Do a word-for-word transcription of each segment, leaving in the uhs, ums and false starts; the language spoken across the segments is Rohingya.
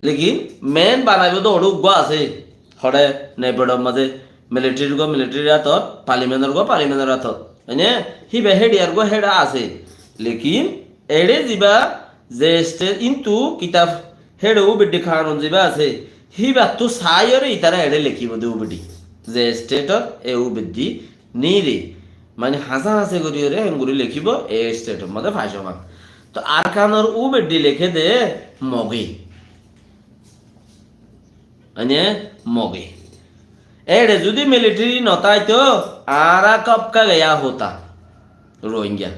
Lekin men banaibó de óre uggúa asé. Hoçé, Naipiçor mazé militarir uggúa militarir átot, parliamentor uggúa parliamentor átot. Mane, híba héçiyar uggúa héça asé. Lekin eçé zibá ze state intu kitab héçe ubeddi kanun zibá asé, híbattu saiyóre itará eçé lekíbo de ubeddi. Ze stateor e ubeddi nire. Mane hañsá hañsé goríyore héngorí lekíbo e stateor mazé faicófan. To Arkanor ubeddi leké de Moge. Mane Moge. Eçe zudi militari no táito, añára kab ka gaya hota. Rohingya.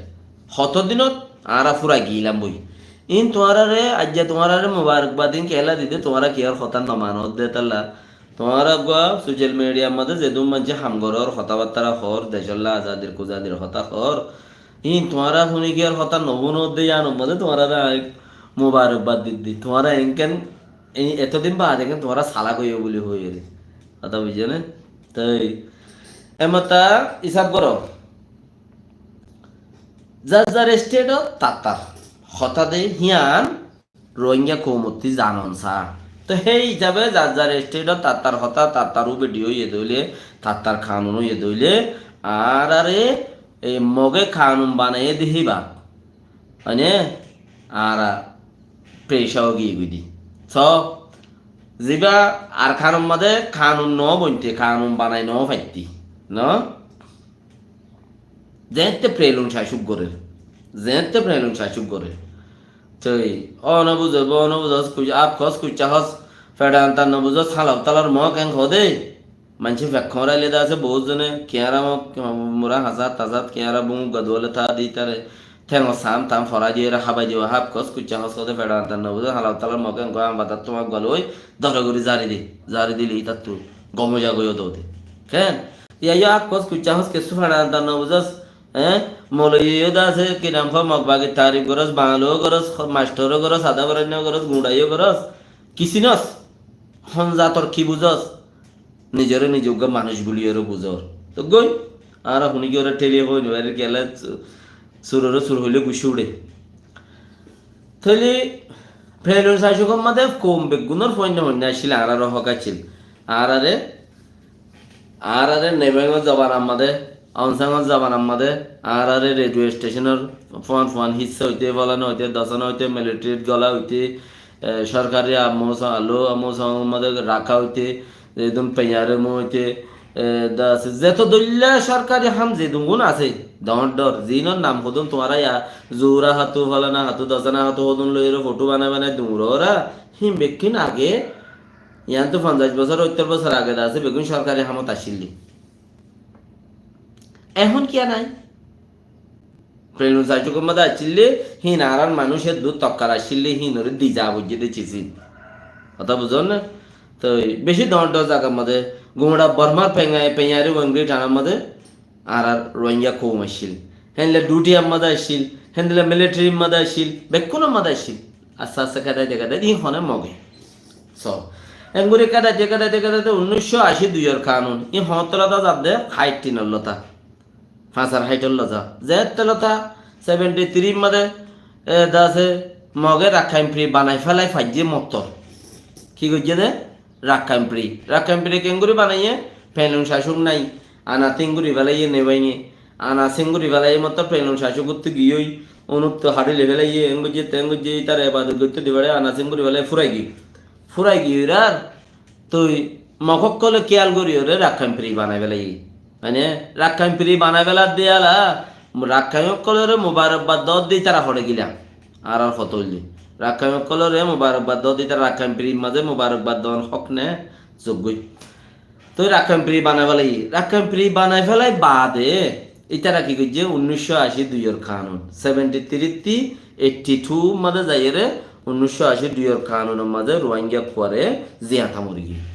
Hoto dinot añára furai giyílam boi. Ín tuáñrare, aijja tuáñrare mubarakbad ín kiyólla dide, tuáñra kiyór hotá no manodde tálla. Tuáñra uggúa social mediar mazé zedún maincé ham gorór, hotábattára hoór, decólla azadir kuzadir hotá hoór. Ín tuáñra fúni kiyór hotá no fúnodde yíanor mazé tuáñrare añí mubarakbad diddi. Tuáñra enkén, ei etodin baade enkén tuáñra salak óiyo buli hoiyóre. Hotá buijjó né? Toi, emotá isab goró. Zar zar state ot tattar hotá de híyan Rohingya koumottí zanon saá. Toi hé hísabe zar zar state ot tattar hotá, tattar ubeddi óiye de óile, tattar kanun óiye de óile, añárare e Moge kanun banaiyé de híba. Mane, añára pereca ói giyé goi de. So, zibá Arkanor mazé kanun no bointé, kanun banai no faittí, no? Zeéñtte Frelon cacuk gorér, zeéñtte Frelon cacuk gorér. Toi, ó no buzos, bó no buzos, kuc-, áp hos, kuccá hos, feçan tan no buzos, hála utálar mok en hodé. Maincé fek hoóraile de asé bout zone, kiáñra mok, mura hasát tasát, kiáñra búk gadúale tá de ítare, théngor sam tam forái diyóre hábai dibo, háp hos, kuccá hos hodé, feçan tan no buzos, hála utálar mok en hodé, añár badat tumár gualoi, dore gorí zari de, zari dile ítattu gom ói zagói ó de. Ken? Iyá yó áp hos, kuccá hos, kessú feçan tan no buzos, eé? Moloiye yó de asé, ki nam hoó, Mog bagir tarif goros, Bangal ó goros, mastor ó goros, ada barainna ó goros, guñça yó goros. Ki sinos? Hon zator ki buzos? Nizoré nize uggúa manúic buliyóre buzor. Toi goi, añára fúni kiyóre théliye hoói no farir kiyólla su-, suroré sur hoilé guccí uçé. Tóile Frelon cacukor mazé koum beggúnor fuainna fuainna accíl, añáraró hók accíl. Añárare Añárare Nebengor zobanar mazé, Aung Sangor zobanar mazé, añárare redio stecónor fuan fuan hissá óite, folana óite, dosana óite, militarit gola óite, e, sorkari amousa, alo amousangor mazé raká óite, zedún peñare mou óite, e, das, zeto dóilla sorkari ham zedún gún asé, dóñr dóñr, ziínor nam hodún tuáñra ya, zura hatu, folana hatu, dosana hatu hodún loiyóre fothó banai banai duñrora, hín bekkín age, Yián tó fonzaic bosór, óttor bosór age de asé, beggún sorkari hamot accíl de. Ehón kiyá nái? Frelon cacukor mazé accíl de, hín añárar manúic eddúr tokkar accíl de, hínoré diza boijjé de cisin. Hotá buzón né? Toi beci dóñr dóñr zagar mazé, gumora Bormar peña-, peñari wengri thanar mazé, añárar Rohingya koum accíl. Héndilla duty ar mazé accíl, héndilla military r mazé accíl, bekkúnor mazé accíl. Aste aste kedaite kedaite ín hone Moge. So, engori kedaite kedaite kedaite unnic cót aci dui or kanun. Ín hoñttor lota zadde, háit tin or lota. Fañs ar háit or lota. Zeétte lota, seventy three r mazé, e, dase Moge Rakkain Free banai félai faijje mottor. Ki goijje de? Rakkain Free. Rakkain Free kengori banaiye? Frelon cacuk nai. Ana tin gori félaiye Nebange. Ana sin gori félaiye mottor Frelon cacuk ottu giyói. Onuttu haçi loi félaiye, en goijje, ten goijje, itar ebadot goitto dibaçe ana sin gori félaiye furai giyói. Furai giyói ar tui Mog ókkole kiyal gori ore Rakkain Free banai félaiye. Mane, Rakkain Free banai félar de ala, Rakkain ókkolore mubarakbad dór de itara hoçé gila. Añárar hotá óilde. Rakkain ókkolore mubarakbad dór de itara Rakkain Free r mazé mubarakbad don hók ne zoggói. Toi Rakkain Free banai félaiye. Rakkain Free banai félai baade, itara ki goijje? Unnic cót aci dui or kanun. Seventy three ttí eighty two mazé zaiyore unnic cót aci dui or kanun or mazé Rohingya kuare ziyata mori giyói.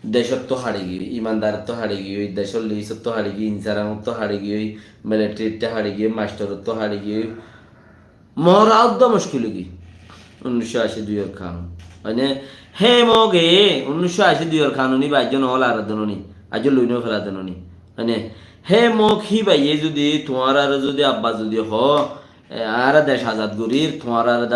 Decóttu haçi giyói, imandarottú haçi giyói, decór lisottú haçi giyói, insaranottu haçi giyói, militarittú haçi giyói, mastorottú haçi giyói. Mora udda muckil ói giyói. Unnic cót aci dui or kanun. Mane, hé Moge, unnic cót aci dui or kanun íba aijjó no ól ar denoni, aijjó loi no fela denoni. Mane, hé Mog híbaye zudi, tuáñrare zudi abba zudi hoó, e, añára dec azad gorir, tuáñrare de